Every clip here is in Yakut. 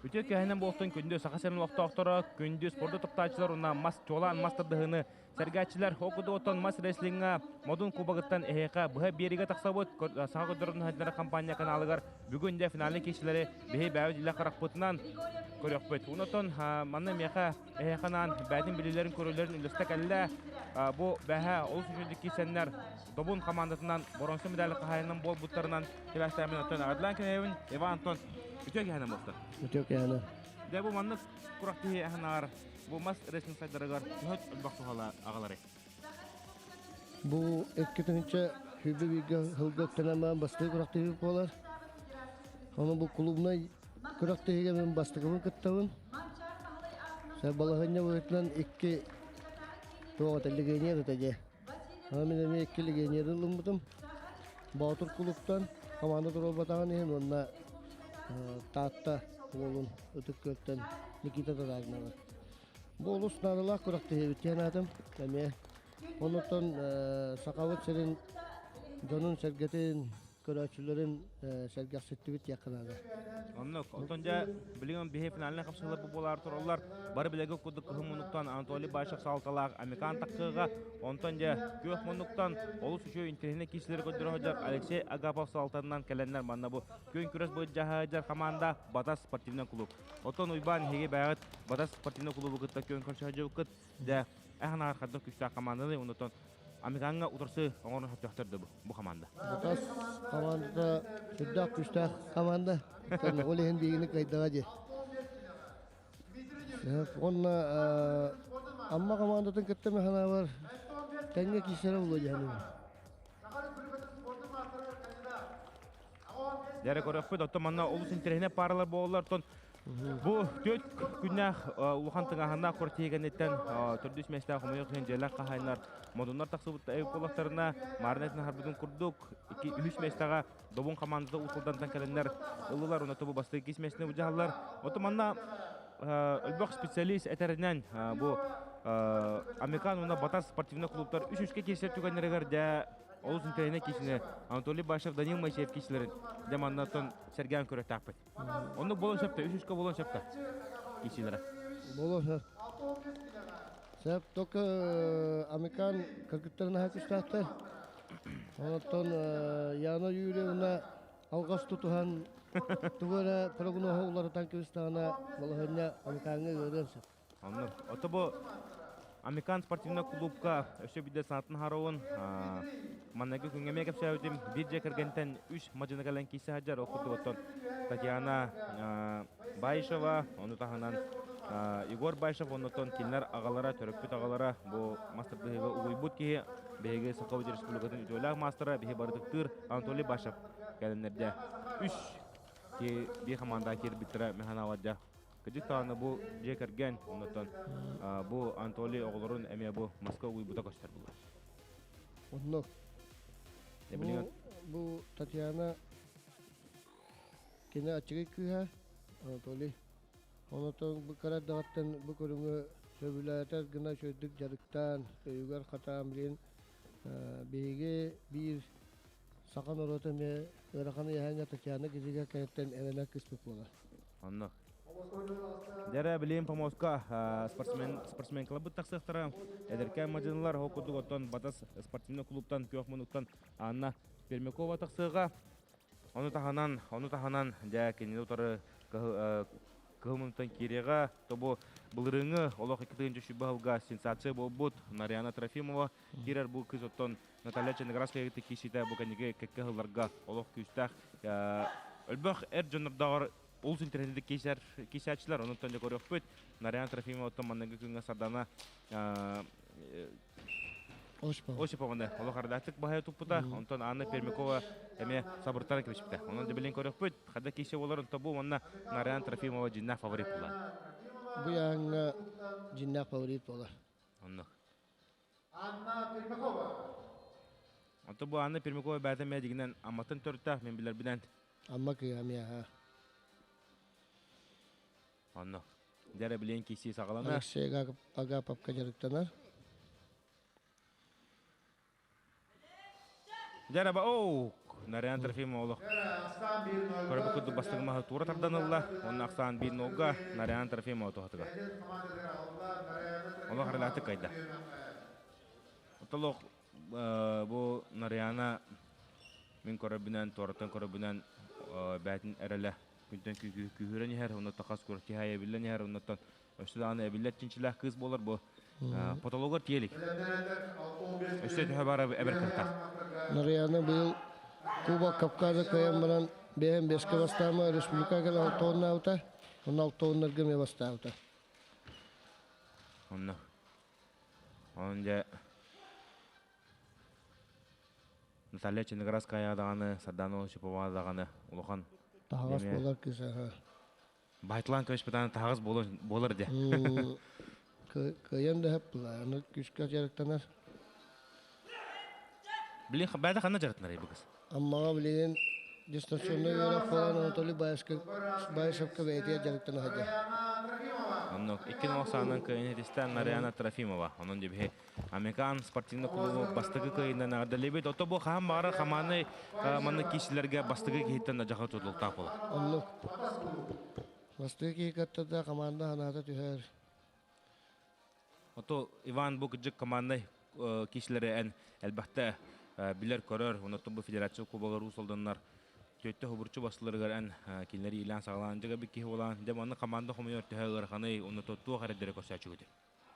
Үтүө кэһэнэн буолтун күндү Саха сирин олохтоохторо, күндү спорду таптааччылар уонна мас чуолаан мас тардыһыыны сэргээччилэр ол курдук оттон мас рестлиҥҥа Модун кубогыттан эһиэхэ быһа биэриигэ тахсабыт Саха көрдөрөр наһыйтара компания каналыгар бүгүн дьэ финальнай киирсиилэри биһи бэйэбит илэ харахпытынан көрүөхпүт. Онтон манна миэхэ эһиэхэ анаан бэйэтин билиилэрин көрүүлэрин үллэстэ кэллэ. Бу бэһэ олус үчүгэйдик киирсэннэр Добун хамаандатынан боронсо медали хаһаайынан буолбуттарынан сибээстээмин оттон Адлан Кеневин, Иван Антон үтүө киһинэн буолта. Үтүө киһинэн. Дьэ бу маннык курах киһи аһынаар бу мас рестлинг сайдарыгар төһө элбэх туһала аҕалары? Бу 2021 сылга үктэнэн бастакы күрэхтэһии буолар. Ону бу клубнай күрэхтэһиигэ мин бастакыбын кыттабын. Балаһыанньа быһыытынан икки туох это легионер это дьэ. Мин эмиэ икки легионеры ылыммытым. Боотур кулууптан хамаанда туруорбатаҕын иһин уонна Таатта уолун Ытык Күөлтэн Никита Татаринова. Бу олус наадалаах күрэхтэһиибит диэн аатым эмиэ. Оннуттан Сахабыт сирин дьонун-сэргэтин көрөөччүлэрин сэргэхситтибит диэххэ наада. Оннук. Онтон дьэ билигин биһи финальнай хапсыһыылар бу буолаар тураллар. Бары билэги курдук кыһын муннуктан Анатолий Башев саалталаах Амикан тахсыыга. Онтон дьэ күөх муннуктан олус үчүгэй интэриэһинэй киирсиилэри көрдөрө сылдьар Алексей Агапов саалтатынан кэлэннэр манна бу күөн күрэс быдьаһа хамаанда Батас спортивный клуб. Оттон Уйбаан эһиги бэйэҕит Батас спортивный клубу кытта күөн көрсө сылдьыбыккыт. Дьэ, эһанаар хардах күстээх хамаанданы онтон Амикаҥҥа утарсы оҥорон сөптөөхтөр да бу хамаанда. Батас хамаандата сүрдээх күүстээх хамаанда. Ол иһин биһигини кыайдаҕа дии. Уонна Амма хамаандатын кытта мин санаабар тэҥҥэ киирсэрэ буолуо дии саныыбын. Дьэ көрөхпүт, оттон манна олус интэриэһинэй пааралар буолаллар. Оттон бу түөрт күннээх улахан тыҥааһыннаах куорат кэнниттэн төрдүс миэстээх хомойуох иһин дьиэлээх хаһаайыннар модуннар тахсыбыт буоллахтарына Маарына этин аһарбытын курдук икки үһүс миэстэҕэ Добун хамаандата Уус-Алдантан кэлэннэр ыллылар уонна бу бастакы иккис миэстэни былдьаһаллар. Оттон манна өлбөх специалист этэринэн бу Американ уонна Батас спортивнай клубтар үс-үскэ киирсэр түгэннэригэр дьэ олус интэриэһинэй киисини Анатолий Башев, Данил Моисеев киисилэрин дьэ маннаттан сэргээн көрүөхтээхпит. Оннук буолуон сөп да, үс-үскэ буолуон сөп да киисилэрэ. Буолуон сөп. Сөп, только Американ кыргыттарын аһа күстээхтэр. Онтон Яна Юрьевна алҕас тутуһан тугу эрэ прогноһу уларытан кыбыстаҕына балаһыанньа Америкаҥҥа ыарыан сөп. Оннук. Ото бу Американ спортивнай клубка өссө биирдэ санаатын харовун манныгы күҥҥэ эмиэ кэпсээбитим. Биир дьиэ кэргэнтэн үс мадьыны кэлэн киирсэ сылдьар. Ол курдук оттон Татьяна Баишева, ону таһынан Егор Баишев, оннуттан кинилэр аҕалара, төрөппүт аҕалара бу мас тардыһыыга угуйбут киһи, биһиги Сахабыт Республикатын үтүөлээх маастара, биһи барытыктыыр Анатолий Башев кэлэннэрдэ. Үс биир хамаандаҕа киирбиттэрэ Механаларда. Кырдьык даҕаны бу дьиэ кэргэн, оннуттан бу Анатолий оҕолорун эмиэ бу маска угуйбута көстөр буолар. Оннук. Бу, бу Татьяна кини аччыгый кыыһа Анатолий. Онотон бу кыра эрдэҕиттэн бу көрүҥү сөбүлээтэр гына үчүгэйдик дьарыктаан, өйүгэр хатаан билигин биһиги биир саха норуота эмиэ ыарахан ыйааһыҥҥа Татьяна Гизига кэнниттэн эрэнэр кыыспыт буолар. Оннук. Дьэрэ билигин помостка спортсмен спортсменкаларбыт тахсыахтара. Эдэркээн мадьынылар ол курдук оттон Батас спортивнай клубтан күөх мунуктан Анна Пермякова тахсыаҕа. Ону таһынан, ону таһынан дьэ кинини утары кыһыл мунуктан киириэҕэ. Тобу былырыыҥҥы олох 2020 сылга сенсация буолбут Нарьяна Трофимова киирэр бу кыыс оттон Наталья Ченеградская киирсиитэ бу кэнники кэккэ сылларга олох күүстээх өлбөх эр дьоннордооҕор олус интэриэһинэйдик киирсэр киирсээччилэр онон дьэ көрүөхпүт Нарьяна Трофимова оттон манныгы күҥҥэ Сардана Осипованы олох ардаатык баһайа туппута онтон Анна Пермякова эмиэ сабыртаран кэбиспитэ онон дьэ билин көрүөхпүт хада киирсэ буолар онто бу уонна Нарьяна Трофимова дьиннээх фаворит буолар Бу яһаҥҥа дьиннээх фаворит буолар. Оннук. Анна Пермякова. Онто бу Анна Пермякова бэйэтэ эмиэ дьиҥинэн Амматтан төрүттээх, мин билэрбинэн. Амма кыыһа эмиэ Онно. Дьэ билиэн киирсии саҕаланар. Алексей Агаповка дьарыктанар. Дьэ ба оу! Нарян Трофимова олох көрбүт курдук бастакы маһы туура тардан ылла. Онно ахсаан биир нолга Нарян Трофимова туһатыгар. Олох аралаатык кайда. Отолох бу Нарьяна мин көрөбүнэн, туораттан көрөбүнэн бээтин эрэлэ күнтэн күүһүрэн иһэр, оннуттан хас куртиһай эбиллэн иһэр, оннуттан өссө даҕаны эбиллэр чинчилээх кыыс буолар бу потологор тиэлик. Өссө төһө бара эбэр кыахтаах. Нарьяна быйыл Кубок Кавказа кыайан баран бэйэм бэскэ бастаама республика кэлэн алтооннаабыта, онно алтооннарга эмиэ бастаабыта. Онно Онон дьэ Наталья Чиныграская даҕаны, Сардана Осипова даҕаны улахан таһаҕас буолар кыыс аха. Байтылаан көспүтааны таһаҕас буолар дьэ. Кыайан да хөп аны күүскэ дьарыктанар. Билин бэйэтэ ханна дьарыктанар бу кыз? Аммаҕа билигин дистанционнай үөрэх буолан Анатолий Баишевка бэйэтигэр дьарыктана сылдьар. Онно икки саанан кыайын этистэн Нарьяна Трофимова. Онон дебиһи Американ спортивный клубу бастакы кыайынан эҕэрдэлиибит. Ото бу хаһан баҕарар хамааны манна киисилэргэ бастакы киһиттэн дьаха тутулуктаах буолар. Оннук. Бастакы киһи кытта да команда ханаата түһэр. Ото Иван бу кыдьык команднай киисилэри эн элбэхтэ билэр-көрөр, оннуттан бу федерация кубогар уус алданнар төттө хобурчу басыларыгар эн кинилэри иилээн саҕалаан дьыга бик киһи буолаан дьэ манна команда хомуйар төһө ыараханый онно туох эрэддэрэ көрсөөччүгүтүй?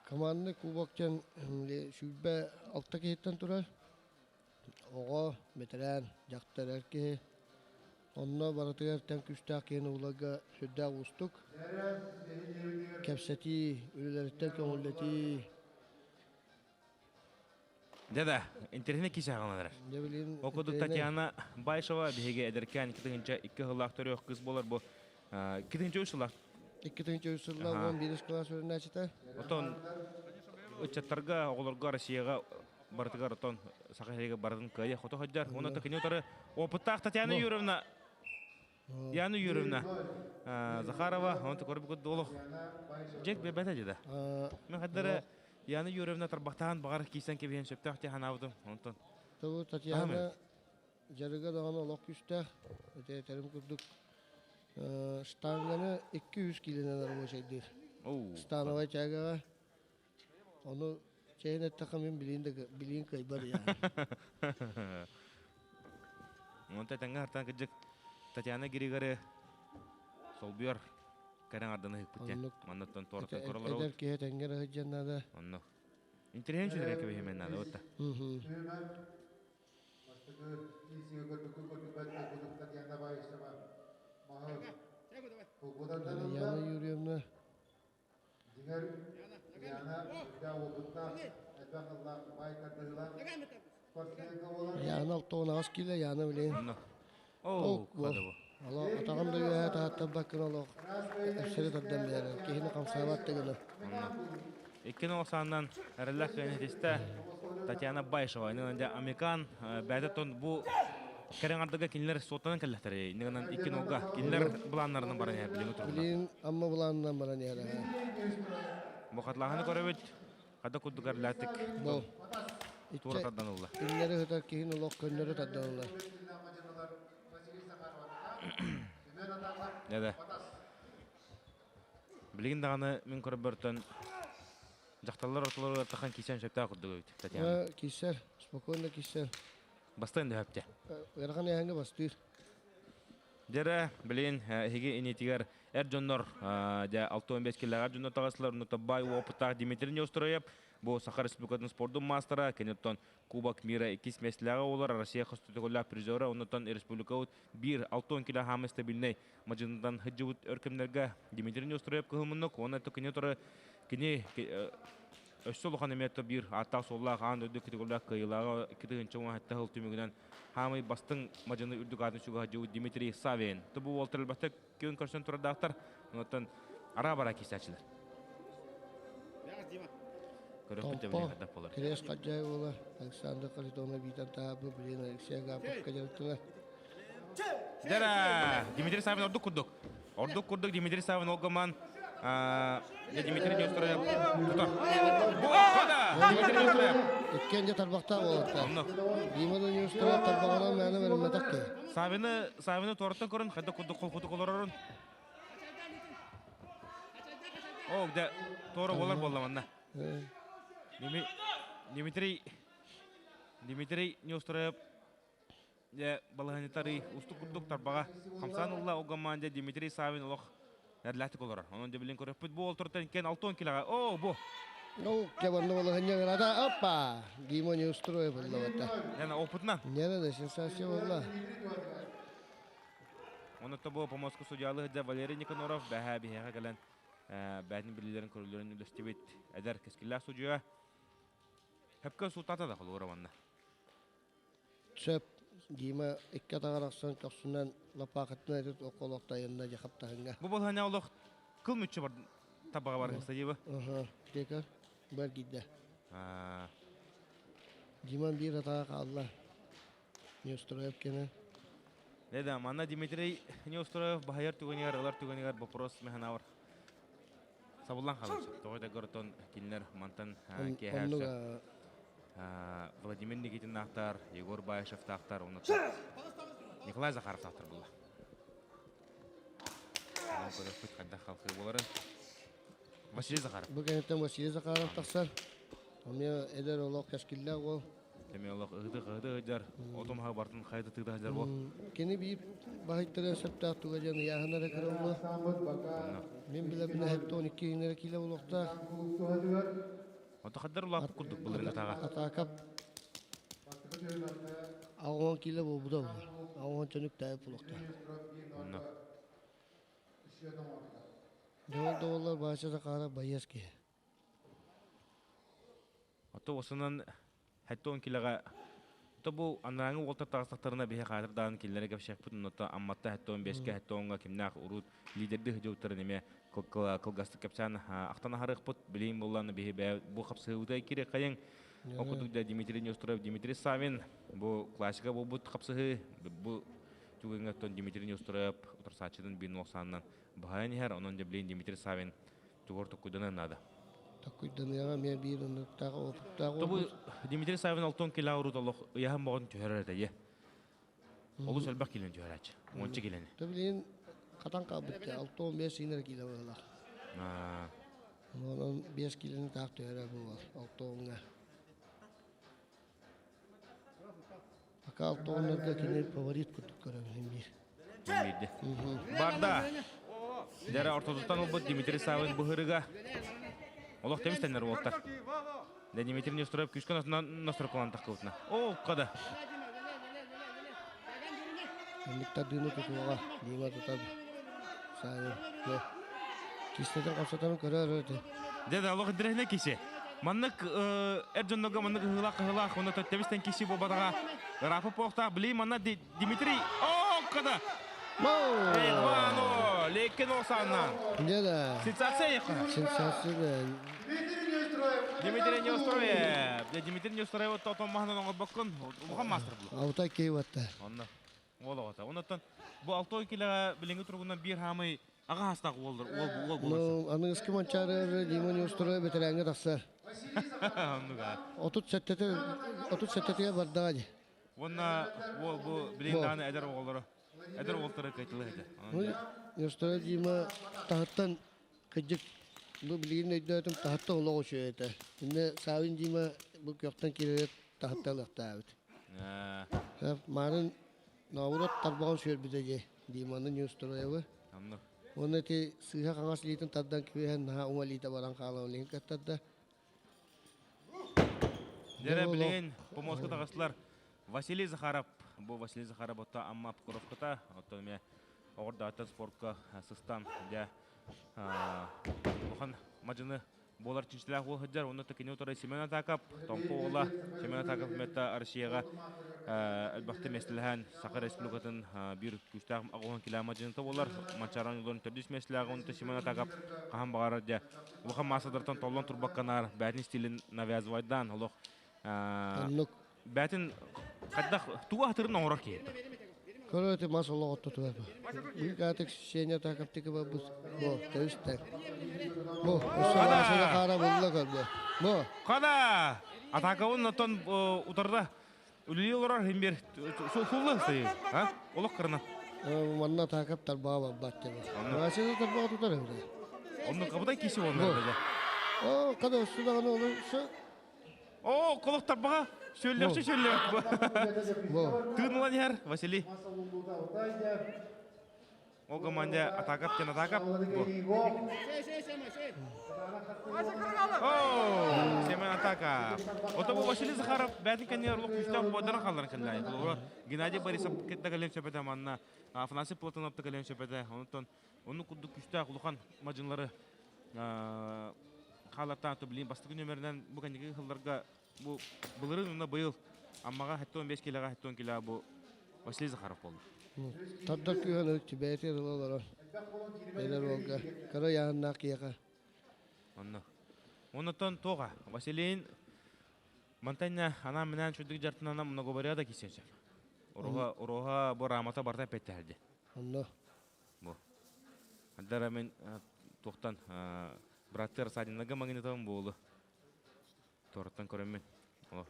Командный кубок диэн 26 киһиттэн турар. Оҕо, бэтэрээн, дьахтар, эр киһи. Онно барытыгар тэҥ күүстээх киһини буларга сүрдээх уустук. Кэпсэтии, үлэлэриттэн көҥүллэтии. Дьэ да, интэриэһинэй киһи саҕаланар. Дьэ билигин Ол курдук Татьяна Байшева биһиги эдэркээн 2002 сыллаах төрүөх кыыс буолар бу 2003 сыллаах 2003 сыллаах 11 кылаас үөрэнээччитэ. Оттон ыччаттарга, оҕолорго Россияҕа барытыгар оттон Саха сиригэр барытын кыайа хото сылдьар. Уонна кини утары опыттаах Татьяна Юрьевна Яна Юрьевна Захарова, он көрбүт олох дьек бэбэтэ дьэ да. Мен хаддара Яна Юрьевна тарбахтаан баҕар кисэн кэбиһэн сөптөөх дии санаабытым. Онтон Тобу Татьяна дьарыга даҕаны олох күүстээх. Ити этэрим курдук штанганы 200 киилэнэн рабочайдыыр. Становай тягаҕа. Ону чэйин эттэххэ мин билиин да билиин кыайбар я. Онто тэҥҥэ хартан кыдьык Татьяна Григорьевна солбуйар кэрэн арданы ыһыкпыт диэн. Маннаттан туораттан көрөлөр. Эдэр киһи тэҥҥэ эрэ сылдьан наада. Онно. Интэриэһин сүтэрэ кэбиһимэн наада отта. Яна Юрьевна Яна алтоон киле Яна билин. Оо, Ало атаҕым да үөһэ таһаттарбаккын олох өссө тардан биэрэр. Киһини хамсаабат да гына. Икки нолсааннан эрэллэх кыанитистэ Татьяна Байшева. Иннинэн Американ бэйэтэ бу кэрэн ардыга кинилэр суоттанан кэллэхтэрэ. Иннинэн икки нолга кинилэр былааннарынан баран иһэр билиҥи турунна. Билин Амма былаанынан баран иһэр. Бу хатлааһыны көрөбүт. Хада курдук эрлээтик. Бу. Туора тардан ылла. Иннери хытар киһин олох көннөрү тардан ылла. Да. Билигин даҕаны мин көрбөртөн дьахталлар ортолоругар тахан кисэн сөптөөх курдук эбит Татьяна. Киссер, спокойно киссер. Бастыан да хөптө. Ыарахан эһэҥҥэ бастыыр. Дьэрэ, билин эһиги инитигэр эр дьоннор дьэ 65 килэҕэр дьоннор таҕыстылар, онно бай опыттаах Дмитрий Неустроев бу Саха Республикатын спордун маастара, киниттэн Кубок мира иккис миэстэлээҕэ буолар, Россия хостутугулаах призера, оннуттан республикабыт биир 60 кило хаамы стабильнай мадьынытан сылдьыбыт өр кэмнэргэ Дмитрий Неустроев кыһыл муннук уонна кини туры кини өссө улахан эмиэ биир ааттаах-суоллаах аан дойду категориялаах кыайыылааҕа 2017 сыл түмүгүнэн хаамый бастыҥ мадьыны үрдүк аатын сүгэһдьибит Дмитрий Савин. Бу уолтар элбэхтик күн көрсөн турардаахтар. Онтон ара-бара киисээччилэр. Томпо, Кириэс Хадьай уола Александр Харитонов иитэн таһаарбыт билигин Алексей Агаповка дьарыктанар. Дьэрэ, Дмитрий Савин ордук курдук. Ордук курдук Дмитрий Савин ол гыман Дмитрий Неустроев тутар. Бу Дмитрий Неустроев. Иккиэн де тарбахтаах уолаттар. Дима да Неустроев тарбаҕынан мээнэ бэриммэтэх киһи. Савины Савины туораттан көрөн хайда курдук холкутук олорорун. О, где туора болар болла манна. Дмитрий Дмитрий Неустроев дьэ балаһыанньатарый устук курдук тарбаҕа хамсаан ылла ол команда Дмитрий Савин олох эрлээхтик олорор. Онон дьэ билин көрөппүт бу ол туртан кен 6 килоҕа. О, бу. Ну, кебанны балаһыанньа града опа! Дима Неустроев булла Яна опытынан. Не надо, сенсация буолла. Онно бу Помоска судьялы дьэ Валерий Никаноров бэһэ биһиэхэ кэлэн бээтин билилэрин көрүлэрин үлэстибит эдэр кэскиллээх судьуйа. Хөпкө сууттата да холуора манна. Сөп, Дима икки атаҕар ахсан көхсүнэн лапаахытынан этит околохтайынна дьэ хаптаһыҥҥа. Бу болһаня олох кыл мүччү бар табаҕа бар садиба. Аха, тека бар киирдэ. Диман биир атаҕа хаалла. Неустроев кэнэ. Да, манна Дмитрий Неустроев баһайар түгэнигэр, ылар түгэнигэр вопрос механавар. Сабыллан хаалар. Тоҕо да көртон кинилэр мантан киэһэ Владимир Никитиннаахтар, Егор Баишевтаахтар, онно Николай Захаровтаахтар булла. Онон көрөспүт хайдах халқыы буоларын. Василий Захаров. Бу кэнниттэн Василий Захаров тахсар. Эмиэ эдэр олох кэскиллээх уол. Эмиэ олох ыһыты-ыһыты сылдьар, отум аһы бартын хайда тыыта сылдьар буол. Кини биир баһыйтарыан сөптөөх туга диэн ыйааһын эрэ кырыллы. Мин билэбинэ 72 иҥэрэ киилэ буолуохтаах. Ото хаддар улааппыт курдук былырыҥҥы атаҕа. Атаакап 60 киилэ буолбута буолар. 60 чөнүк таайып буолуохтаах. Онно. Дьол да буоллар Вася Захаров байыас киһи. Ото осунан 70 килоҕа то бу анарааҥы уолтар таҕыстахтарына биһи хаатырдаан кинилэри кэпсиэхпит онно Амматта 75-ке 70-га кимнээх уруут лидерди сылдьыбыттарын эмиэ кылгастык кэпсээн ахтан аһарыахпыт. Билигин буоллааны биһи бэйэ бу хапсыһыыбыта кири хайыҥ. Ол курдук да Дмитрий Неустроев, Дмитрий Савин бу классика буолбут хапсыһыы бу түгэҥҥэ оттон Дмитрий Неустроев утарсааччытын биир нуохсаанынан баһайан иһэр. Онон дьэ билигин Дмитрий Савин тугар токкуйданан наада. Токкуйданыаҕа эмиэ биир оннуктаах опыттаах Тобу Дмитрий Савин алтон кило урут олох ыйаһын боҕун түһэрэр этэ е. Олус элбэх килени түһэрээччи. Уонча килени. То билигин хатан хаалбыт 65 сиинэр киилэ быһыылаах. Онон 5 киилени таах түһэрэр буолар алтоҥҥа. Пока алтоҥнарга кини фаворит курдук көрөбүн биир. Биирди. Барда. Дьэрэ ортотуттан ылбыт Дмитрий Савин быһырыга. Олох темистеннер уолтар. Да Дмитрий Нестеров күүскэ настройкалан тахкыбытына. О, када. Оннук тардыыны тутуоҕа, Дима тутар. Савин. Кистэтин хапсатарын көрөр өтө. Дьэ да олох интэриэһинэй киси. Маннык эр дьоннорго маннык ыһыылаах кыһыылаах уонна төттөбүстэн киси буолбатаҕа ыраапы буолуохтаах. Били манна Дмитрий О, када! Эдвано, леккен осанна. Дьэ да. Сенсация ехала. Сенсация да. Дмитрий Неустроев. Дмитрий Неустроев тотон маһынан оҥорбоккун. Улахан мастер булу. Алтай кейватта. Онно. Уол оҕото. Оннуттан бу алтой килэҕэ билиҥҥи туругунан биир хаамай аҕа хастаах уоллар уол уол буолар. Ну, аныгыскы Манчаарыгар Дима Неустроев бэтэрээнҥэ тахсар. Оннуга. 37 37-тигэр бардаҕа дии. Уонна уол бу билигин даҕаны эдэр оҕолоро эдэр уолтары кайтылы этэ. Неустроев Дима таһыттан кырдьык бу билигин өйдөөтүм таһыттан олох үчүгэй этэ. Иннэ Савин Дима бу көхтөн киирэрэ таһыттан ылыахтаабыт. Маарын наоборот тарбаҕын сүөрбүтэ дии Диманы Неустроевы. Оннук. Уонна ити сыыһа хаҥас илиитин тардан кэбиһэн наһаа уҥа илиитэ баран хаалан илин кыттарда. Дьэрэ билигин помоска таҕыстылар Василий Захаров. Бу Василий Захаров отто Амма Покровката, оттон эмиэ оҕордааттан спортка сыстан дьэ улахан мадьыны буолар чинчилээх уол сылдьар. Онно кини утары Семен Атаков, Томпо уола Семен Атаков мэтта Россияҕа элбэхтэ миэстэлэһэн Саха Республикатын биир күүстээх аҕуһун килээ мадьыныта буолар. Манчааран уларын төрдүс миэстэлээх онто Семен Атаков хаһан баҕарар дьэ улахан маастардартан толлон турбакканаар бээтин стилин навязывайдаан олох Оннук. бээтин хайдах тугу аһатырын оҥорор киһи. Көрөөтү мас олоҕотто туар. Быыкаатык Сеня Такаптык бу бу тэбистэ. Бу өссө хаара булла көрбө. Бу. Када! Атакабын оттон утарда үлүлүү олорор химбир сулла сыйы. А? Олох кырына. Манна Такап тарбаға барбат деп. Вася тарбаға тутар эбит. Онну кабытай киси онна. О, када өссө даҕаны олу О, колох тарбаға шөллөкчү шөллөк. Тыынылан иһэр Василий. Ол команда атакап тен атакап. О, Семен атака. Ото бу Василий Захаров бәтин кәнер улук күстәк бодарын халларын кыллай. Булура Геннадий Борисов кетте кэлен сөпөтө манна Афанасий Платонов та кэлен сөпөтө. Онтон ону курдук күстәк улахан мажынлары халаттан то билин бастыгы нөмеринен бу кэнниги хылларга бу былырын уна быйыл Аммаға 75 килоға 70 кило бу Василий Захаров болду. Тардар күйөн өтчү бэйти ылалар. Эдер олга. Кара яһынна кияка. Онно. Онотон тоға Василийин Монтанья ана менен чүдүк жартынан многоборьяда кисенчеп. Уруха уруха бу рамата барта петтелди. Онно. Бу. Адара мен туохтан браттар садинага магнитон буолу. Торттан көрөммүн. Олох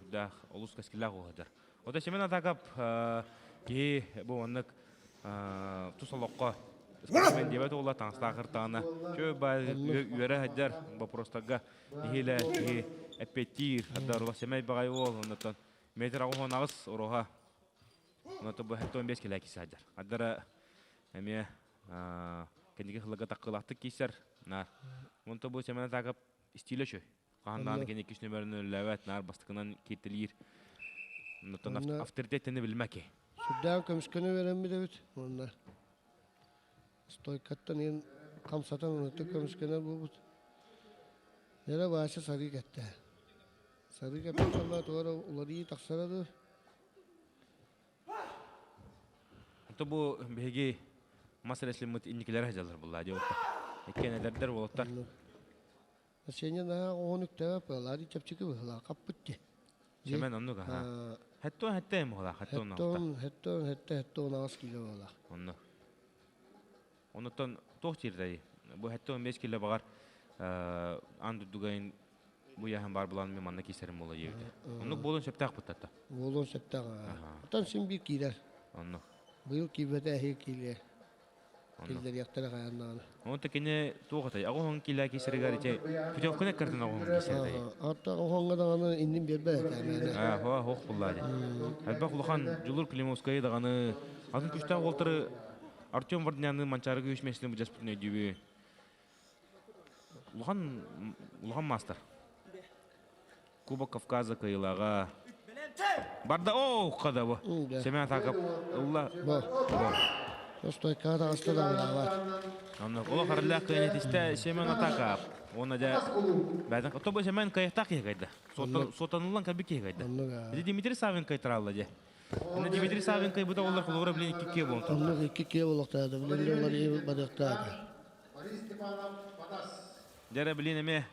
олус кэскиллээх уһадар. Ота Семен Атакап киһи бу оннук тус олоххо спортсмен диэбэт уола таҥастаах ыртаҕына чөө баа үөрэ сылдьар вопростарга киһилэ киһи эппиэттиир хаддар ула сэмэй баҕайы уол оннуттан метр 88 уруһа оннуттан бу 75 килэ киси сылдьар. Аддара эмиэ кэнники сылларга таккылаахтык киирсэр наар. Онто бу Семен Атакап стилэ үчүгэй. Хаһан кини иккис нөмерин өллөөбөт, наар бастакынан кииртэлиир. Оннуттан авторитеттени билмэки. Сүрдээн көмүскөнө береммит эбит. Онна стойкаттан ен хамсатан онутту көмүскөнөр буолбут. Нера Вася сарыы кэтте. Сарыы кэппит буолла туора уларыы тахсара ду. Онто бу биһиги мас рестлиммит инникилер хажалар булла диэбитта. Иккиэн эдэрдэр уолаттар. Сеня наһаа оҕон үктэбэ пылари чэпчэки быһылаа хаппыт ди. Семен оннук аха. Хеттон хетте муһала хеттон Хеттон хеттон хетте хеттон 8 кило буола. Онно. Оннуттан туох тиирдэй? Бу 75 кило баҕар аан дойдугайын бу яһан бар булан мен манна киисэрим буола диэбитэ. Оннук буолуон сөптөөх буттатта. Буолуон сөптөөх. Оттон син биир киирэр. Оннук. Быйыл киирбэтэ эһиил киириэ. Киллэриэхтэрэ хайаннаҕына. Онто кини туох атай? Аҕыс кило киисэригэр ити путевканы кыртын аҕыс киисэртэй. Атта оҕоҥҥо даҕаны иннин биэрбэт этэ. Аа, хоа хоох буллаа дии. Элбэх улахан Дьулур Климовскайы даҕаны атын күстээх уолтары Артем Вардняны Манчаарыга үс миэстэни былдьаспытын өйдүүбүн. Улахан улахан маастар. Кубок Кавказа кыайыылааҕа. Барда оо хада бу. Семен Атаков ылла. Бу. Стойкаҕа таҕыста да быраабат. Онно олох арыллаах кыайан этистэ Семен Атаков. Уонна дьэ бэйэтин ото бу Семен кыайыахтаах киһи кайда. Суотаныллан кэлбит киһи кайда. Ити Дмитрий Савин кайтаралла дьэ. Инна Дмитрий Савин кайбыта олар холобура билин икки киэ буолан турда. Оннук икки киэ буолуохтаата. Билин олар ии барыахтаата. Дьэ билин эмиэ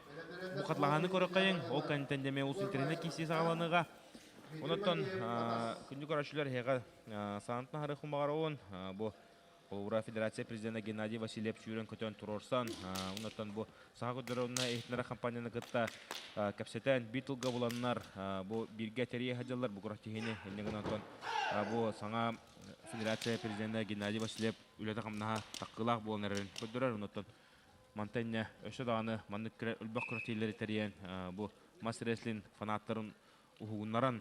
бу хатылаһааны көрөххөйүҥ. Ол кэнниттэн эмиэ улус интернет киирсии саҕаланыаҕа. Онон күндү көрөөччүлэр эһиэхэ саантан харыхын баҕарабын. Бу Холобура Федерация президенэ Геннадий Васильев сүүрэн-көтөн туруорсан, оннуттан бу Саха көрдөрөр иһитиннэрэр компанияны кытта кэпсэтэн, биир тылга буланнар, бу бииргэ тэрийэ сылдьаллар бу күрэхтэһиини. Инньэ гынан бу саҥа Федерация президенэ Геннадий Васильев үлэтэ-хамнаһа таккыылаах буолан эрэрин көрдөрөр. Оннуттан мантан инньэ өссө даҕаны маннык элбэх күрэхтэһиилэри тэрийэн, бу мас рестлинг фанаттарын уһугуннаран,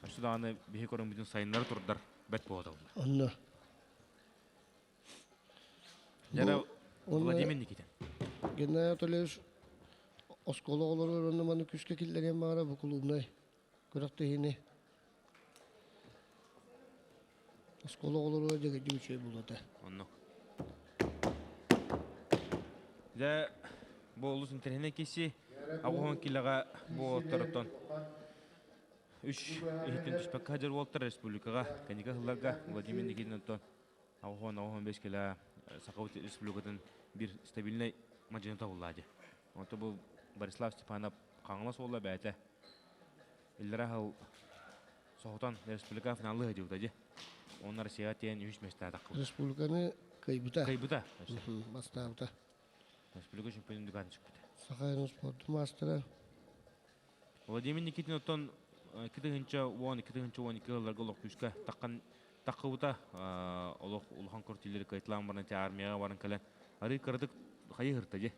өссө даҕаны биһи көрөҥмүтүн сайыннара турдар бэрт буолуо. Онно. Дьэ, Владимир Никитин. Геннадий Анатольевич оскуола оҕолоругар онно маны күүскэ киллэриэн баҕара бу клубнай күрэхтэһиини оскуола оҕолоругар дьэгирдик үчүгэй буолуо этэ. Оннук. Дьэ, бу олус интэриэһинэй киси 80 килоҕа бу уолаттар үс иһиттэн түспэккэ сылдьар уолаттар республикаҕа кэнники сылларга Владимир Никитин оттон 80-85 кило Саха Республикатын биир стабильнай мадьыната буолла дии. Онто бу Борислав Степанов Хаҥалас уола бэйэтэ иллэрэ сыл соһутан республика финаллыы сылдьыбыта дии. Онно Россияҕа тиийэн үһүс миэстэҕэ таххыбыта. Республиканы кыайбыта. Кыайбыта. Бастаабыта. Республика чемпионун дүкаатын сүкпүтэ. Саха спорт маастара. Владимир Никитин оттон 2010 2012 сылларга олох күүскэ таххан таххыбыта олох улахан кортилери кыайтылаан баран армияҕа баран кэлэн арыы кыратык хайыһырта дьэ.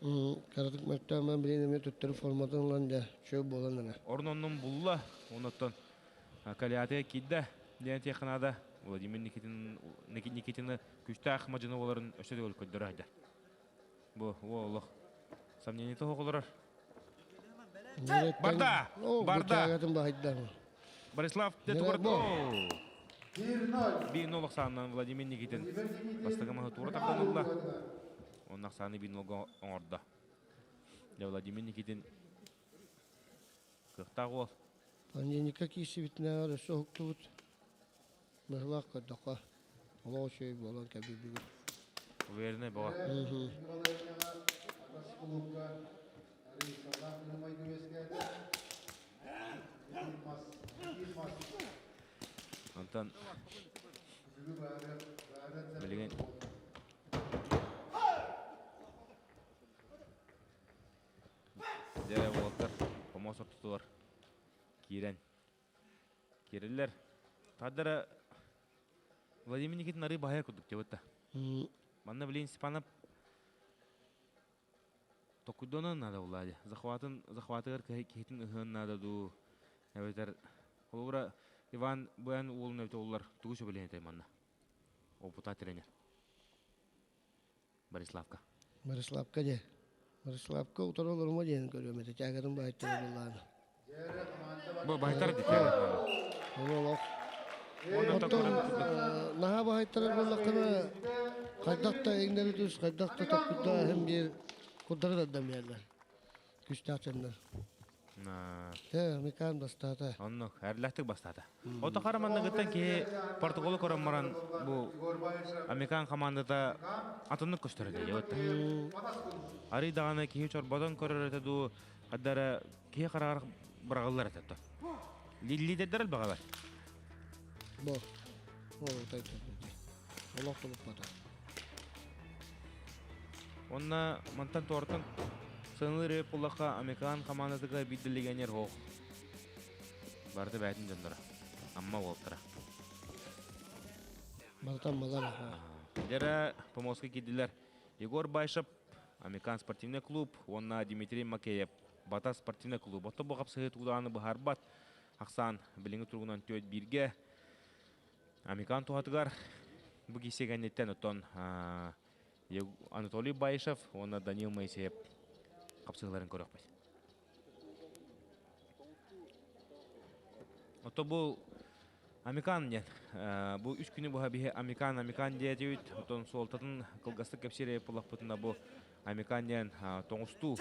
Кыратык мөлтөөн билин эмиэ төттөрү форматын ылан дьэ чөл буолан эрэ. Орун оннун булла, оннуттан Калиатыга киирдэ диэн этиэххэ наада. Владимир Никитин Никитины күүстээх мадьыны буоларын өссө төгүл көрдөрө сылдьар. Бу олох сомнениета оҕолорор. Барда! Барда! Борислав Тетугурдо! 1-0 ахсаанынан Владимир Никитин бастакы маһы туура тардан ылла. Онно ахсааны 1-0-га оҥордо. Владимир Никитин кыахтаах уол. Понедельникка киирсибитинээҕэр өссө уһуктубут. Быһылаах көрдөххө, олох үчүгэй буолан кэлбит бүгүн. Уверенный бөҕө. Онтон билигин Дьэ, уолаттар хомуос ортотугар киирэн киирэллэр. Тардара Владимир Никитин арыы баһайа курдук дьабытта. Манна билин Степанов токуйдуонан наада булла дии. Захватын захватыгар киһитин ыһыан наада дуу. Эбэтэр холобура Иван Буян уолун эбитэ оллар тугу сөбүлээн этэй манна? Опыта тренер. Бориславка. Бориславка дьэ. Бориславка утары олорума диэн көрүөм этэ. Тягатын баһыйтара буллааны. Бу баһыйтар дии. Ол олох. Оттон наһаа баһыйтарар буоллаххына хайдах да иҥнэри түс, хайдах да топпутда иһин биир курдары тардан биэрэллэр. Күстээх дьоннор. Тэ, Микаан бастаата. Оннук, эрлэхтик бастаата. Ото хара манныгыттан киһи протоколу көрөн баран бу Американ командата атыннык көстөр этэ дьэ Арый даҕаны киһи чорботон көрөр этэ дуу, хаддара киһи хараҕар быраҕыллар этэ то. Лидердер элбэҕэ бар. Бу. Ол Олох тулуппата. Онна мантан туортан сыаналыыр буоллахха Американ командатыгар биир да легионер суох. Барыта бэйэтин дьонноро. Амма уолтара. Барыта аммалар. Дьэрэ Поморскай киирдилэр. Егор Байшев, Американ спортивный клуб уонна Дмитрий Макеев, Бата спортивный клуб. Ото бу хапсыһыы туудааны быһаарбат. Ахсаан билиҥҥи туругунан түөрт бииргэ. Американ туһатыгар бу киирсии кэнниттэн оттон Анатолий Баишев уонна Данил Моисеев хапсыһыыларын көрүөхпүт. Ото бу Амикан диэн. Бу үс күнү быһа биһи Амикан, Амикан диэтибит. Отон суолтатын кылгастык кэпсиир буоллахпытына бу Амикан диэн тоҥустуу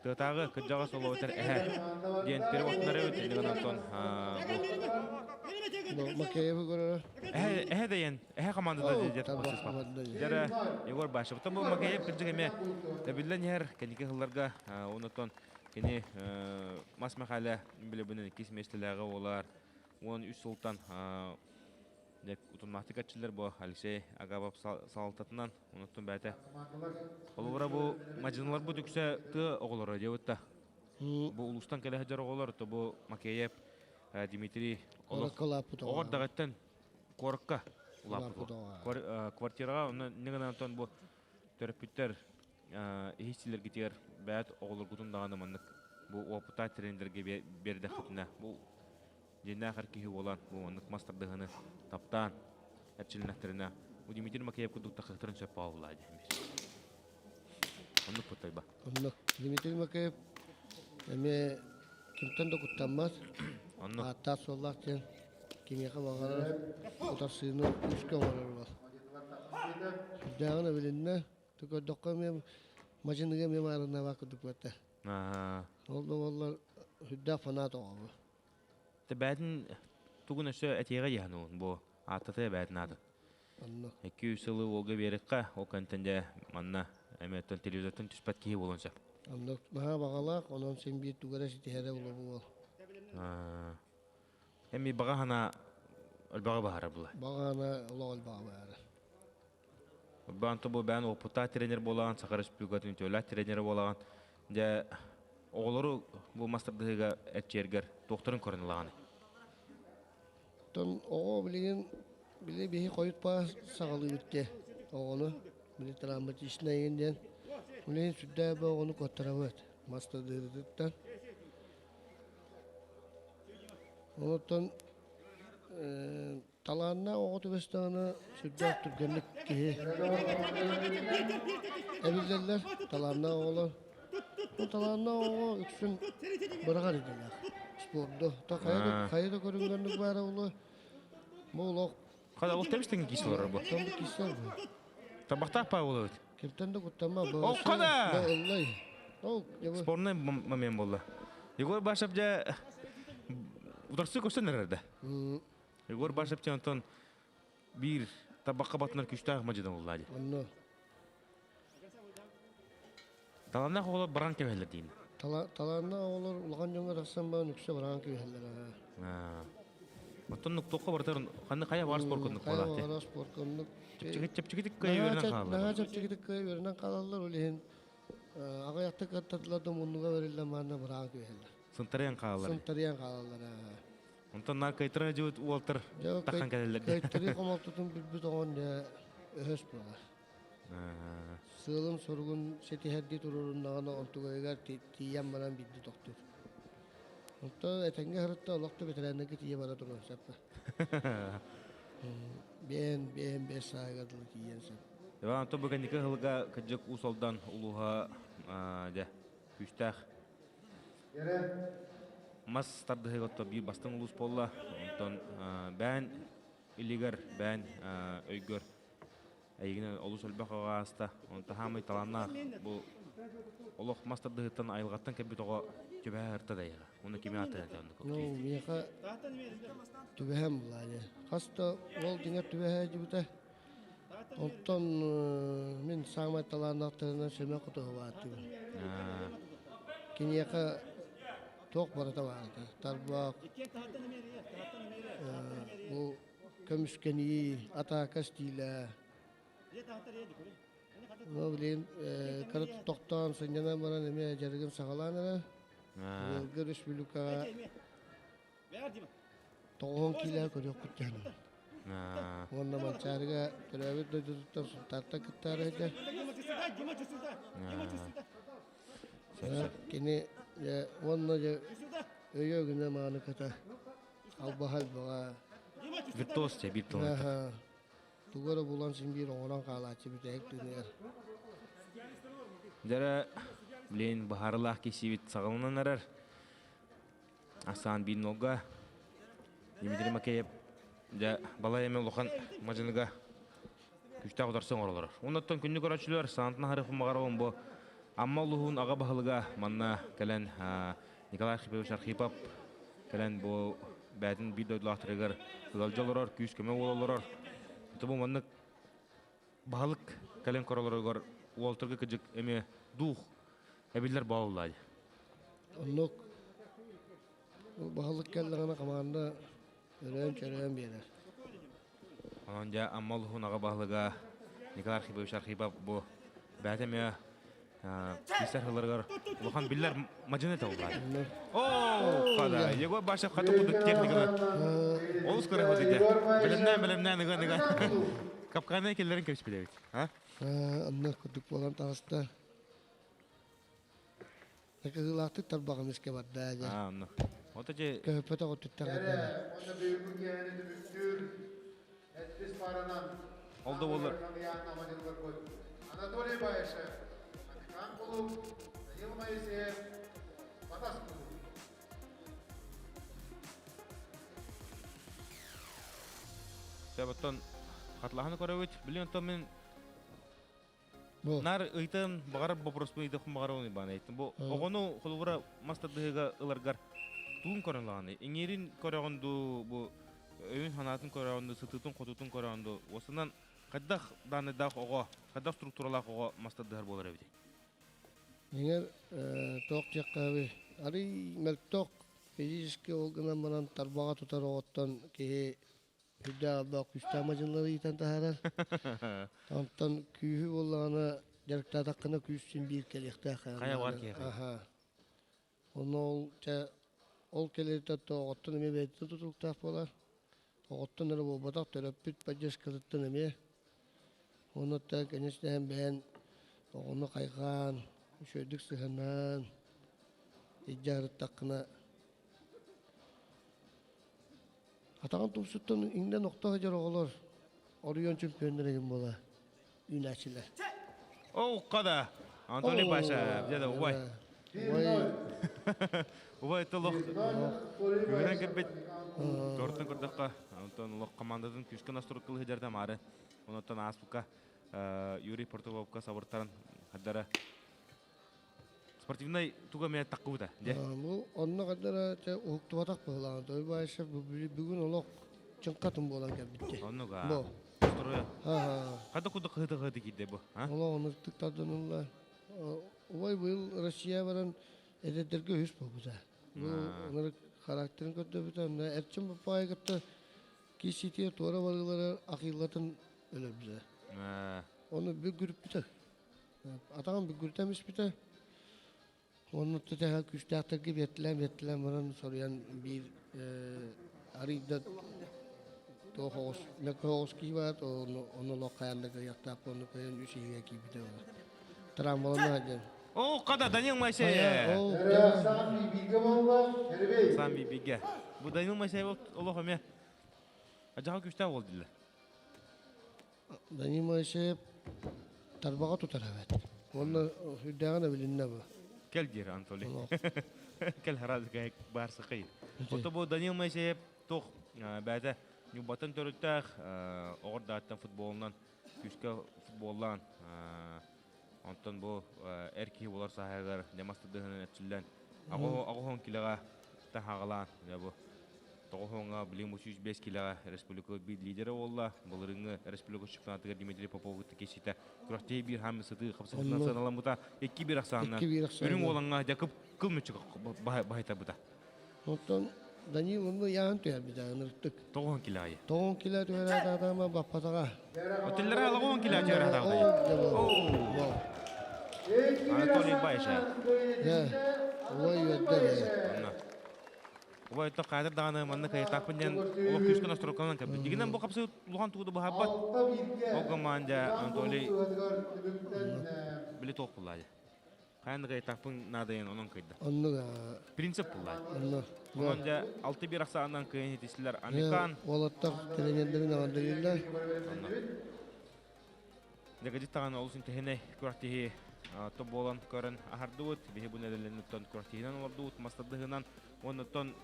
тыатааҕы кырдьаҕас олоотер эһэ диэн переводтар эбит. Иннигэн онтон бу Макеевы көрөрө. Эһэ эһэ дэйэн эһэ командада диэт Дьэрэ Егор Башев. Бу Макеев кырдьык эмиэ тэбиллэн иһэр кэнники сылларга онотон кини Мас Михайле билебинен иккис миэстэлээҕи буолар. 13 сылтан утумнаахтык эрчиллэр бу Алексей Агапов салалтатынан онуттан бэйэтэ холобура бу мадьыныларбыт үксэ тыа оҕолоро диэбит да бу улуустан кэлэ сылдьар оҕолор то бу Макеев Дмитрий оҕор даҕаттан куоракка улааппыт квартираҕа онно ньыгынан бу төрөппүттэр иһиссилэргитигэр бэйэт оҕолоргутун даҕаны маннык бу уопутаах тренердэргэ биэрдэххитинэ бу дьиҥнээх эр киһи буолан бу маннык мас тардыһыны таптаан эрчилиннэхтэринэ бу Дмитрий Макеев курдук тахсыахтарын сөп баҕаллаа диэн биир. Оннук куттайба. Оннук. Дмитрий Макеев эмиэ кимтэн да куттаммат. Оннук. Ааттаах суоллаах диэн кимиэхэ баҕарар утарсыыны күүскэ оҥорор уол. Сүрдээҕин эбилиннэ. Көрдөххө эмиэ мадьыныга эмиэ маарыннаабат курдук буолта. Ол да буоллар сүрдээх фанат оҕобу. Бээтин тугун өссө этиэҕэ диэһэн уун бу ааттатыа бээтин аатын. Онно. 200 сылы уолга биэрикхэ, ол кэнтэн дьэ манна эмиэ телевизортан түспэт киһи буолуон сөп. Онно наһаа баҕалаах, онон син биир тугу эрэ ситиһэрэ буолуо бу уол. Эми баҕа санаа. Өлбөҕө баһара була. Бағана олох өлбөҕө баһара. Баанта бу бээн опыттаах тренер буолаҕын, Саха Республикатын үтүөлээх тренерэ буолаҕын. Дьэ, оҕолору бу мастардыһыыга эрчийэргэр туохтарын көрөн ылаҕыный? Оттон оҕо билигин били биһи хойут баа саҕалыыбыт диэ оҕону били травматичнайын диэн билигин сүрдээх оҕону куоттарабыт мастардыһыытыттан. Онуттан талааннаах оҕо түбэстэҕинэ сүрдээх түргэнник киһи эбиллэллэр талааннаах оҕолор. Бу талааннаах оҕо үксүн быраҕар идэлээх спорду. Та хайа да хайа да көрүҥнэрник баара буолуо. Бу олох Хада ол тэбистиҥ киис олорор бу. Там киисэр бу. Табахтаах паа буолабыт. Кимтэн да куттанма. Ол хада! Ыллай. Ол Спорный момент буолла. Егор Башев дьэ утарсы көрсөн эрэр да. Егор Башев онтон биир табакка батынар күстээх мадьыдан булла дии. Онно. Талааннаах оҕолор баран кэбиһэллэр диин. Талааннаах оҕолор улахан дьоҥҥо тахсан баран үксэ баран кэбиһэллэр. Оттон нуктуохха барытар ханны хайа баар спорт курдук Хайа баҕар спорт курдук. Чэпчэкитик кыайа үөрэнэн хаалаллар. Наһаа чэпчэкитик кыайа үөрэнэн хаалаллар. Ол иһин аҕыйахтык кыттардылар да муннуга бэриллэн манна быраан кэбиһэллэр. Сынтарыйан хаалаллар. Сынтарыйан хаалаллар. Онтон наар кыайтара дьыбыт уолтар тахан кэлэллэр. Кыайтарыы хомолтотун билбит оҕон өһөс буолар. Сыалын-соругун ситиһэрдии туруоруннаҕына онтугайыгар тиийэн баран биирдэ тохтуур. Онтон этэҥҥэ сырытта олох да бэтэрээннэргэ тиийэ бара туруон сөп. Биэн, биэн, биэс сааһыгар дылы тиийиэн сөп. Иван, онтон бу кэнники сылга кырдьык Уус Алдан улууһа дьэ күүстээх мас тардыһыыга отто биир бастыҥ улуус буолла. Онтон бээн илигэр, бээн өйгөр эйигин олус элбэх оҕо ааста. Онтон хаамай талааннаах бу олох мас тардыһыттан айылҕаттан кэлбит оҕо түбэһэ ырта да эйиэхэ. Уонна кими ааттыан этэ оннук? Ну, миэхэ түбэһэм булаайа. Хас да уол дьиҥэр түбэһэ дьибитэ. Онтон мин саамай талааннаахтарынан Семен Хотуһубааттыыбын. Киниэхэ туох барыта баарда. Тарбах, бу көмүскэнии, атаака стилэ. Ну, билигин кыра тохтоон сынньанан баран эмиэ дьарыгын саҕалаан эрэр. Быйылгы республикаҕа 90 киилэ көрүөхпүт диэн. Уонна Манчаарыга төрөөбүт дойдутуттан Сунтаартан кыттаары сылдьар. Кини уонна дьэ өйө гына мааныката албаһа элбэҕэ. Виртуоз дьэ биир тылынан. Тугу эрэ булан син биир оҥорон хаалааччы бүтэһик түнүгэр. Дьэрэ, блин, баһаарылаах киһибит саҕаланан эрэр. Асан биир нолга Дмитрий Макеев дьэ балай эмэ улахан мадьыныга күстээх утарса оҥоролор. Оннуттан күннү көрөөччүлэр Саантан Харыхын Маҕаровын бу Амма улууһун аҕа баһылыга манна кэлэн Николай Архипович Архипов кэлэн бу бээтин биир дойдулаахтарыгар ыалдьа олорор, күүс-көмө буола олорор. Бу маннык баһылык кэлэн көрөлөрүгэр уолтарга кыдьык эмиэ дух эбиллэр бооллаа. Оннук баһылык кэллэҕинэ хамаанда өрөөн-чөрөөн биэрэр. Онон дьэ Амма улууһун аҕа баһылыга Николай Архипович Архипов бу бэйэтэ эмиэ киисэр сылларыгар улахан биллэр мадьыны этэ Оо, хада, Егор Башев хаты курдук техниканы олус көрө ходите. Бэлэмнээн, бэлэмнээн, ыган, ыган. Капканай келлерин кэбиспит а? Онно курдук буолан таҕыста. Кыһыылаахтык тарбаҕын искэ барда дьэ. Аа, онно. Ото же Көһөппөтөх өттүттэн Эрэ, уонна бүгүҥҥү киэһэни түмүктүүр эттис пааранан Ол да буоллар. Анатолий Баишев, Атикан кулууп, Данил Моисеев, Батас кулууп. Оттон хатлаһаны көрөбүт. Билин оттон мин Наар ыйтан баҕарар боппуруоспун ыйдахпын баҕарабын Уйбаан ыйыттым. Бу оҕону холобура мас тардыһыыга ыларгар тугун көрөн ылаҕыный? Иҥиирин көрөҕүн дуу, бу өйүн-санаатын көрөҕүн дуу, сытыытын-хотуутун көрөҕүн дуу? Уосанан хайдах даанайдаах оҕо, хайдах структуралаах оҕо мас тардыһар буолар эбитий? Иҥэр туох диэххэ арый мөлтөх физически ол гынан баран тарбаҕа тутар оҕоттон киһи Үрдээх албаах күүстээх мадьынылары иитэн таһаарар. Онтон күүһү буоллаҕына дьарыктаатаххына күүс син биир кэлиэхтээх. Хайа бар киһиэхэ. Аха. Онно ол чэ ол кэлэритэ оҕоттон эмиэ бэйэтиттэн тутулуктаах буолар. Оҕоттон эрэ буолбатах, төрөппүт поддержкатыттан эмиэ. Уонна конечно бэйэн оҕону хайҕаан, үчүгэйдик сыһыаннаан илдьэ сырыттаххына атаҕын тумсуттан иҥнэн охто сылдьар оҕолор оройуон чемпионнара игин буола үүнээччилэр. О, укка Анатолий Паша, где да убай. Убай это лох күһүрэн кэлбит. Тортан көрдөххө, онтон олох командатын күүскэ настройкалы сылдьар маары. Онтон ааспыкка Юрий Португовка сабыртаран хаддара спортивнай туга эмэ таққыбыта. Бу онно хаддара уһуктубатах быһылаан. Той Баишев бүгүн олох чыҥхатын буолан кэлбитти. Оннуга. Бу. Строя. Хада кудук хыты-хыты киирде бу. Олох оннук тардынылла. Убай быйыл Россия баран эдэрдэргэ үһүс буолбута. Бу ынырык характерын көрдөбүтэ. Онно Эрчим Баппаайы кытта киирсиитигэр туора барыылары акыйлатын өлөрбүтэ. Ону бүк-гүрүппүтэ. Атаҕын бүк-гүрүтэн испитэ. Онно тэһэ күүстээхтэргэ биэртилээн-биэртилээн баран соруйан биир арыйда туох оҕус мөккө оҕус киһи баар ону олох хайаан да кыайыахтаах ону кыайан үс иһигэ киирбитэ буолар. Травмалана диэн. О, када Данил Моисеев. Сам бииргэ буолла, Эрбей. Сам бииргэ. Бу Данил Моисеев олох эмиэ ажаҕа күүстээх уол дииллэр. Данил Моисеев тарбаҕа тутар эбит. Уонна үрдээҕин эбилиннэ бу. Кэл диир Анатолий. Кэл хараазыка баар сыкый. Ото бу Данил Моисеев туох бэйэтэ Ньурбаттан төрүттээх оҕордааттан футболунан күүскэ футболлаан онтон бу эр киһи буолар сааһыгар дьамас тардыһынан эрчиллэн аҕоһон килэҕэ таһаҕалаан бу тоҕоһоҥҥо билигин бу 105 килэҕэ республика биир лидерэ буолла. Былырыыҥҥы республика чемпионатыгар Дмитрий Попов кытта киирситэ күрэхтэһии биир хаамыы сытыы хапсыһыытынан сыаналаммыта 2-1 ахсаанынан үрүҥ уолаҥҥа дьакып кыл мүччү баһайтарбыта. Оттон Данил онно ыйааһын түһэрбитэ ынырыктык. Тоҕуһун килэ аайы. Тоҕуһун килэ түһэрээт баппатаҕа. Отеллere алаҕын килэ түһэрээт Анатолий Байша. Ой үөрдэ Убай то каадыр даҕаны манна кыайтаахпын диэн олох күүскэ настройкаланан кэлбит. Дигинэн бу хапсы улахан тугу да быһаарбат. Ол команда Анатолий били туох буллаа Хайан да кыайтаахпын наадайан онон кыйда. Оннук Принцип буллаа. Онно. Онон дьэ 6-1 ахсаанынан кыайан итистилэр Американ. Уолаттар тренердэрин аҕалларыыллар. Дэгадит таҕаны олус интэһинэй күрэхтэһии то буолан көрөн аһардыбыт. Биһи бу нэдэлэннэттэн күрэхтэһиинэн олордубут, мастардыһынан уоннаттан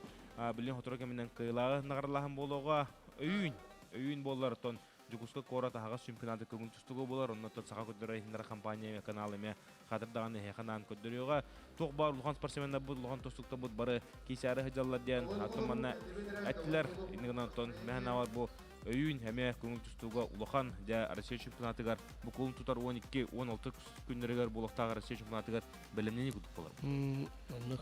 билин хотору кэминэн кыайылааҕы наҕаралаһан буолуоҕа. Өйүүн, өйүүн буоллар оттон Дьокуускай куорат аһаҕас чемпионата көҥүл тустууга буолар. Оннуттан Саха көрдөрөр иһиннэр компания канал эмиэ хатырдаҕын эһиэхэ анаан көрдөрүөҕэ. Туох баар улахан спортсменнарбыт, улахан тустууктарбыт бары киисээри сылдьаллар диэн атын манна эттилэр. Иннигинэн онтон мэһэнавар бу өйүүн эмиэ көҥүл тустууга улахан дьэ Россия чемпионатыгар бу кулун тутар 12-16 күннэригэр буолуохтаах Россия чемпионатыгар бэлэмнэнии курдук буолар. Оннук.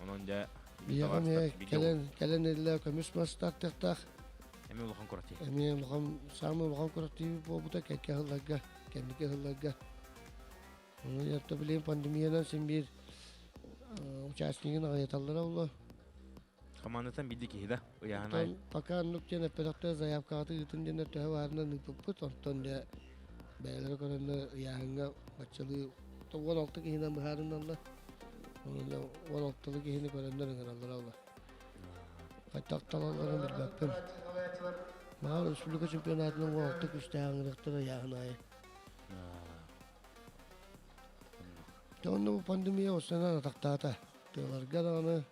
Онон дьэ Биһиэхэ кэлэн кэлэн эллэ көмүс мас тартыахтаах. Эмиэ улахан куратыы. Эмиэ улахан саамай улахан куратыы буолбута кэккэ сылларга, кэнники сылларга. Ону билигин пандемиянан син биир участнигын аҕыйаталлара буолуо. Командаттан биирдэ киһи да ыйааһынай. Пока оннук диэн эппэтэхтэр заявкаҕыты ыытын диэн төһө баарынан ыыппыппыт. Онтон дьэ бэйэлэрэ көрөннөр ыйааһыҥҥа баччалыы 16 киһинэн быһаарыналлар. 16 киһини көрөннөр ыҥыраллара буолар. Хайдах талалларын билбэппин. Маар республика чемпионатынан 16 күстээх ыҥырыахтара ыйааһын аайы. Онно бу пандемия осанан атахтаата. Тыаларга даҕаны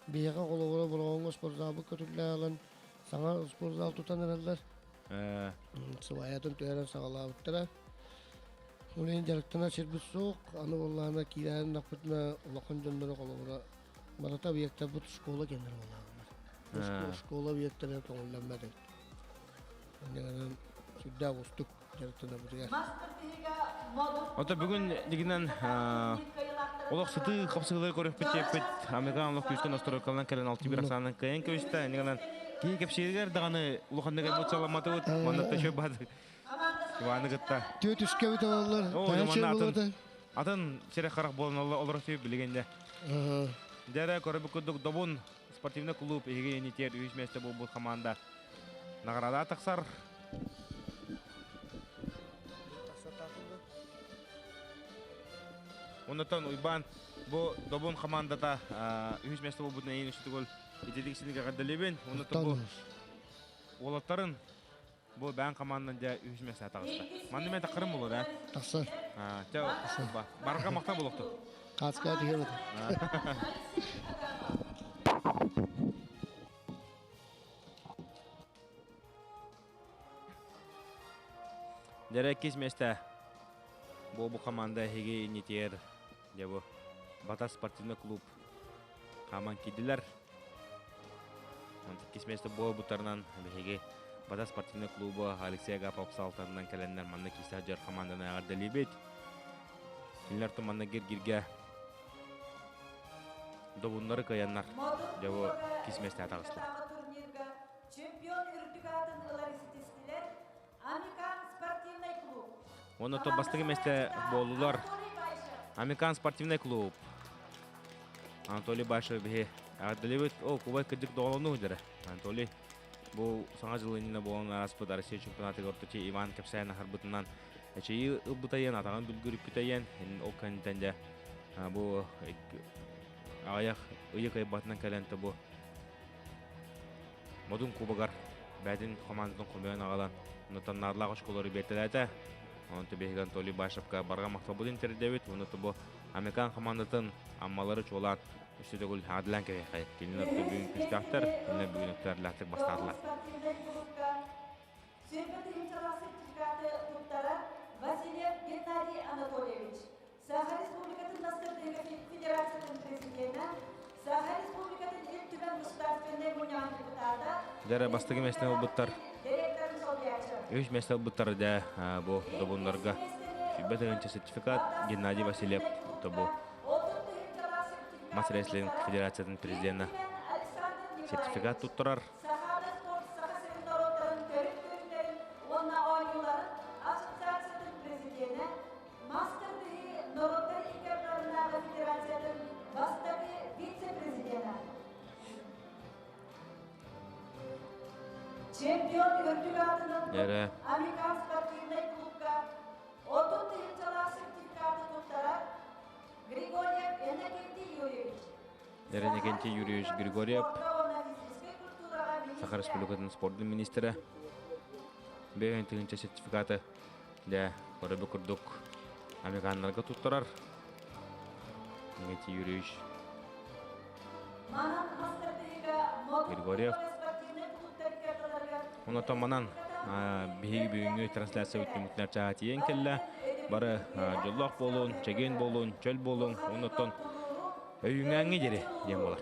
биһиэхэ холобура Бороҕоҥҥо спортзалбыт көтүллээн ылан саҥа спортзал тутан эрэллэр. Сыбаайатын түһэрэн саҕалаабыттара. Ол иһин дьарыктанар сирбит суох. Аны буоллаҕына киирээри гыннахпытына улахан дьонноро холобура барыта объектарбыт школа кэннэр буолааллар. Школа объектара көҥүллэммэт эбит. Инньэ сүрдээх уустук дьарыктанарбытыгар. Ото бүгүн дигинэн олох сытыы хапсыһыылары көрүөхпүт диэппит. Американ олох күүскэ настройкаланан кэлэн 6-1 ахсаанынан кыайан көстө. Иннигинэн Киһи кэпсииригэр даҕаны улаханнык эмоцияламматыбыт. Манна төшө бад Иваны кытта. Түөтүскэ бит олаллар. Оо, манна атын атын сире харах буолан олорор сүй билигин Дьэрэ көрөбүт курдук Добун спортивный клуб иһиги инитиэр үһүс миэстэ буолбут команда награда тахсар. Оннотон Уйбаан бу Добун командата үһүс миэстэ буолбутун эйин үстүгөл итилик синигэ гадалибин. Оннотон бу уолаттарын бу бээн командан дьэ үһүс миэстэ таҕыста. Манны мен таххарым болор э. Тахсар. Чэ барга махта болукту. Хаска тиһэбит. Дьэрэ иккис миэстэ бу бу команда эһиги иннитигэр дьэ бу Батас спортивный клуб хааман киирдилэр. Иккис миэстэ буолбуттарынан биһиги Батас спортивный клуба Алексей Агапов салтарынан кэлэннэр манна киистээх дьор команданы эҕэрдэлиибит. Кинилэр манна гиргиргэ добуннары кыайаннар дьэ бу иккис миэстэҕэ таҕыстылар. Чемпион үрдүк аатын ылар ситистилэр Амикан спортивный клуб. Уонна то бастакы миэстэ буоллулар. Амикан спортивный клуб. Анатолий Башев биһи эҕэрдэлиибит. О, кубай кырдьык доҕолонуу дьэрэ. Анатолий бу саҥа дьыл иннинэ буолан ааспыт Россия чемпионатыгар орточи Иван кэпсээн аһарбытынан эчэйии ылбытайын, атаҕын бүлгүрүппүтэйэн, ол кэнниттэн дьэ бу аҕыйах ыйы кыайбатынан кэлэн то бу Модун кубогар бэйэтин командатын хомуйан аҕалан, оннуттан наадалаах очколору биэртэлээтэ. Онон биһиги Анатолий Башевка барҕа махталбытын тиэрдэбит. Уонна бу Американ командатын Аммалары чуолаан үстэ төгүл аадылаан кэбиһиэххэ. Кинилэр бүгүн күүстээхтэр, кинилэр бүгүн өктөөхтүк бастаатылар. Сүүрбэ тыһыынчалаах сертификаты туттарар Васильев Геннадий Анатольевич, Саха Республикатын Настырдыыга Федерациятын президенэ, Саха Республикатын Ил Түмэн Государственнай Мунньаҕын депутата, Дьэрэ бастакы миэстэни ылбыттар. директорын солбуйааччы. Үс миэстэ ылбыттар дэ бу добуннарга сүүрбэ тыһыынча сертификат Геннадий Васильев тобу мас рестлинг федерациятын президенэ сертификат туттарар. Сахаада спорт Саха сирин норуоттарын төрүт көрүҥнэрин уонна оонньууларын ассоциациятын президенэ, мастер тыһыы норуоттар икки ардыларынааҕы федерациятын бастакы вице-президенэ. Чемпион үрдүк аатын Дьэрэ. Американ спортивнай клубка 30 тыһыынчалаах сертификаты туттарар Григорьев Иннокентий Юрьевич. Дьэрэ Иннокентий Юрьевич Григорьев, Саха Республикатын спордун министрэ. Бэйэн тыһыынча сертификаты дьэ көрөбү курдук американнарга туттарар. Иннокентий Юрьевич Григорьев. Онотон манан биһиги бүгүҥҥү трансляция түмүктэр чааһа тиийэн кэллэ. Бары дьоллоох буолун, чэгиэн буолун, чөл буолуҥ, оннуттан өйүҥээҥҥи диэри диэн буолар.